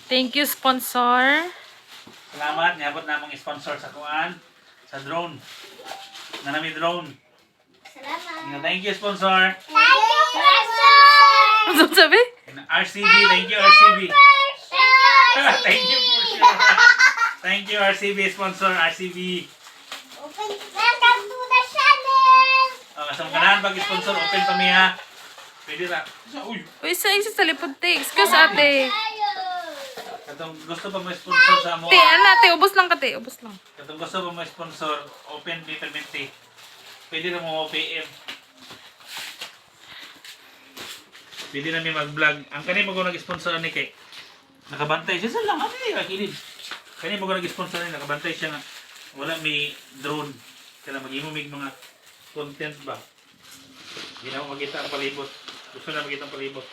Thank you, sponsor. Salamat, niabot namong sponsor sa kuan sa drone. Na nami drone. Salamat. Thank you, sponsor. Thank you, sponsor! Ano sabi? And RCB, thank you, RCB. Thank Thank you for sure. Thank you, RCB sponsor, RCB. Open, welcome to the channel! Oh, sa mga ganahan pag sponsor, open pa mi ha. Pwede ra. Sa uy, Uy, isa sa lipod, te. Excuse, ate. Katong gusto pa mo sponsor sa amo. Te, ano, ate, ubos lang ka, te. Ubos lang. Katong gusto pa mo sponsor, open mi permente. Pwede ra mo PM. Pwede na mi mag-vlog. Ang kani mo ko nag-sponsor ani kay nakabantay siya sa lang ani kakilid. Kani mo ko nag-sponsor ani, nakabantay siya nga wala may drone. Kaya maghimo mig mga content ba. Hindi na mo makita ang palibot. Gusto na makita ang palibot.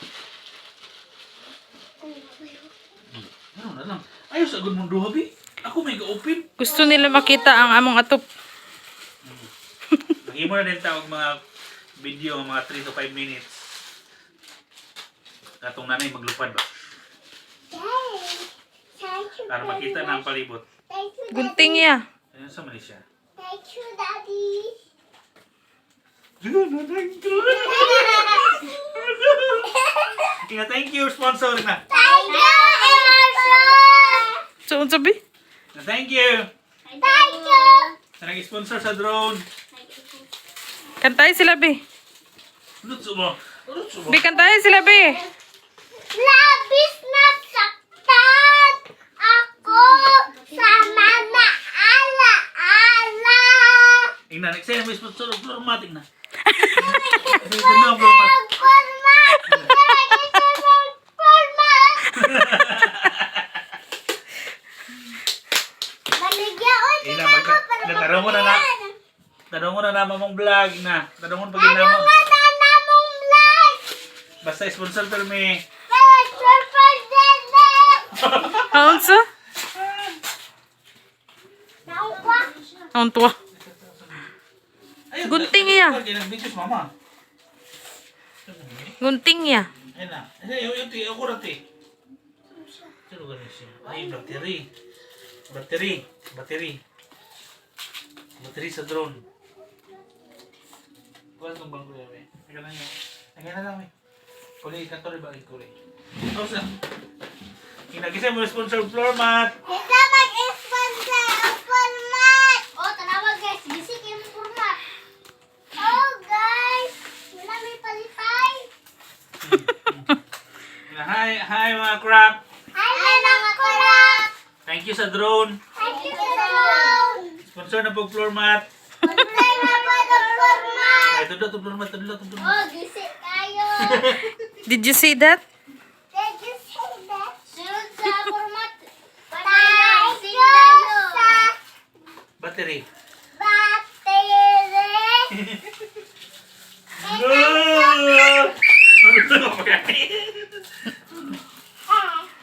Ano na lang. Ayos agad mong duha bi. Ako may ga-open. Gusto nila makita ang among atop. Maghimo na din tawag mga video mga 3 to 5 minutes. Katong nanay maglupad ba? Thank you Para very makita na ang much. palibot. Thank you, Daddy. Gunting ya. Ayun sa Malaysia. Thank you, Daddy. Ina, thank you sponsor na. Thank you, Emerson! So, ano sabi? Na, thank you. Thank you! Sa nag-sponsor sa drone. Kantahin sila, be. Lutso mo. Lutso mo. Be, kantahin sila, be. Labis na saktan ako sa mga ala-ala. Ina, next mo sponsor og floor mat ina. Ito na ang floor mat. Ang forma! Ang forma! Baligyaon Ina, mag natarong mo na na. Tarong mo na na mong vlog na. Tarong mo pag Ano mo. nga na namong vlog? Basta sponsor per me. Para surprise! Ano sa? Naungwa! Ang tuwa. Ayun, Gunting iya. Nag-video si mama. Gunting ya. Ayun na. Ay, yung ti, ako ra ti. Sino ganun siya? Ay, battery. Battery. Battery. Battery sa drone. Kuha itong bangko yan, eh. Teka lang yun. Teka na lang, eh. Kuli, kanto rin ba? Kuli. Tapos na. Inagisa mo sponsor floor mat. Kita mag-sponsor ang format! Oh, tanawa guys, bisik yung format. Oh guys, wala may palipay. Hi, hi mga crap. Hi mga kurak! Thank you sa drone. Thank you sa drone! Sponsor na po floor mat. Sponsor na po ang format! Ay, tudlo, tudlo, floor mat, tudlo, tudlo. Oh, gisik tayo! Did you see that? Did you say that? Sunod sa format. Thank you sa Battery. battery. No!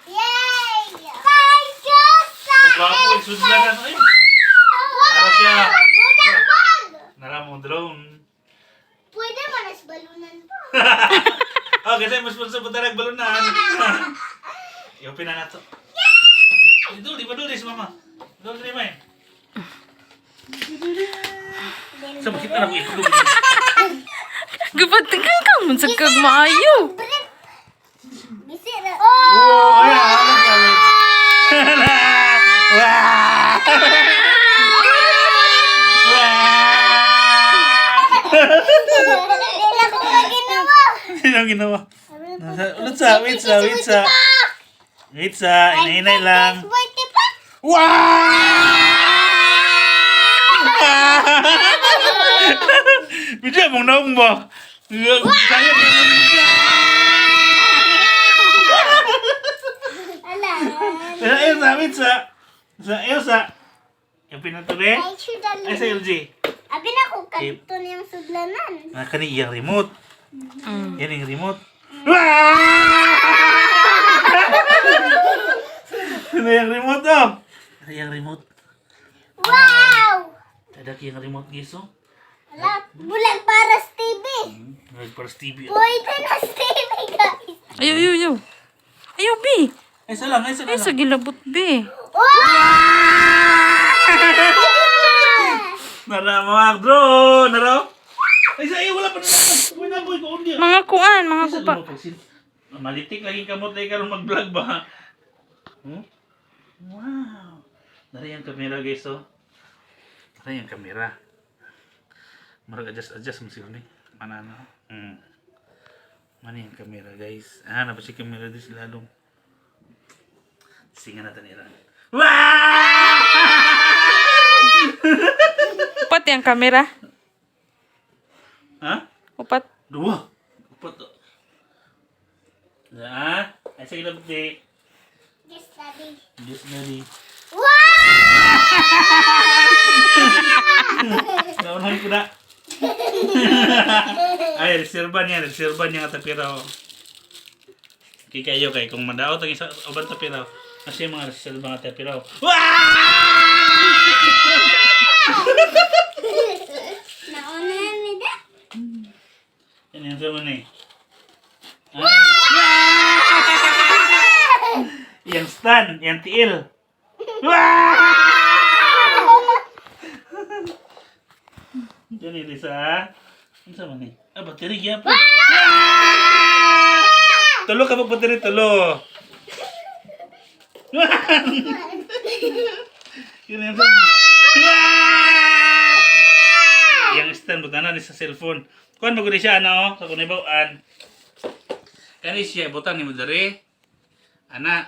Yay! Thank you sa Gwapo, sudlanan. Ay, Wow! Para siya. Bunang-bang! nara mo drone. Pwede man as balunan pa. Oh, kasi mo sponsor po talaga balunan. I-open na nato. Dul, di ba dul si mama? Dul, di ba eh? Sa makita na ko itlog. Gabad, tingnan ka man sa kag maayo. Brip! Bisi na. Oh! Oh, ay, ay, ay. Wah! Wah! Wala ko ba ginawa? Sino ang ginawa? Ulit sa, wait sa, wait sa. Wait sa, inainay lang. Wait pa! Wow! Bidya mong naong ba? Kaya mo. Ala. Sa Elsa, wait sa. Sa Elsa. Yung pinatuli? Thank you, Ay, sa dali. LG. Abi na ko kanto niyang sudlanan. Ah, kani iyang remote. Yan yung remote. Wah! Ano yung remote, oh? Ano yung remote? Wow! Tadak yung remote, guys, oh. Ala, bulag para sa TV. Nag para sa TV. Pwede na sa TV, guys. Ayaw, ayaw, ayaw. Ayaw, B. Ay, sa lang, ay sa Ay, lang. sa gilabot be. Nara, mga drone! Nara! Ay, sa iyo, wala pa na. Wala boy, ko undi. Mga kuan, mga Ay, sa kupa. lumo, malitik lagi kamot lagi karon mag-vlog ba? Wow! Nara yung camera, guys, oh. Nara yung camera. Murag adjust adjust mo siguro ni. Manano. Mana yung camera, guys. Ah, na pa si camera dis lalong. Singa natin iran. Wow! Upat yung camera. Ha? Upat. Dua. Upat. Ah, ay sige lang di. Yes, Daddy. Diyos Mary. Wow! Naunahan ko na. Ay, reserva niya nga tapiraw. Kay kayo kay kung madaot ang isa uban tapiraw. Kasi yung mga reserva nga tapiraw. Wah! Nauna ni da. Yan yung sama ni. Ay. Yang stand, yang tiil. Wah! Yan ni Lisa. Ano sama ni? Ah, battery gyapon. Tulo ka battery tulo. Yun yung sama ni. Yang stand butanan ni sa cellphone. Kuan mo gud siya ana oh, sa kunay bawaan. Kani siya butan nimo diri. Ana,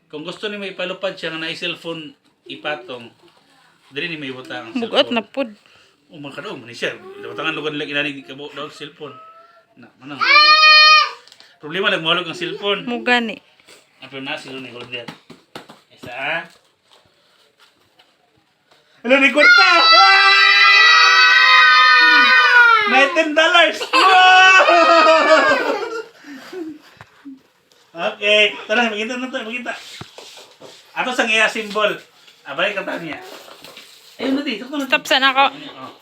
kung gusto nimo ipalupad siya nga na cellphone ipatong. Diri nimo ibutang ang Bugat cellphone. na pud. Oh, man kadong man ni siya. Butangan lugar nila inanig ka daw cellphone. Na, manang. Problema lang mahulog ang cellphone. Mugani. Ang pero na sila ni holder. Isa ah. Hello, ni kwarta! Ah! $19! Wow! Okay. Tara, magita na to, magita. Ato sa iya symbol. Abay ka niya. Ayun na di, sakto na di. Stop sa nako. Oh.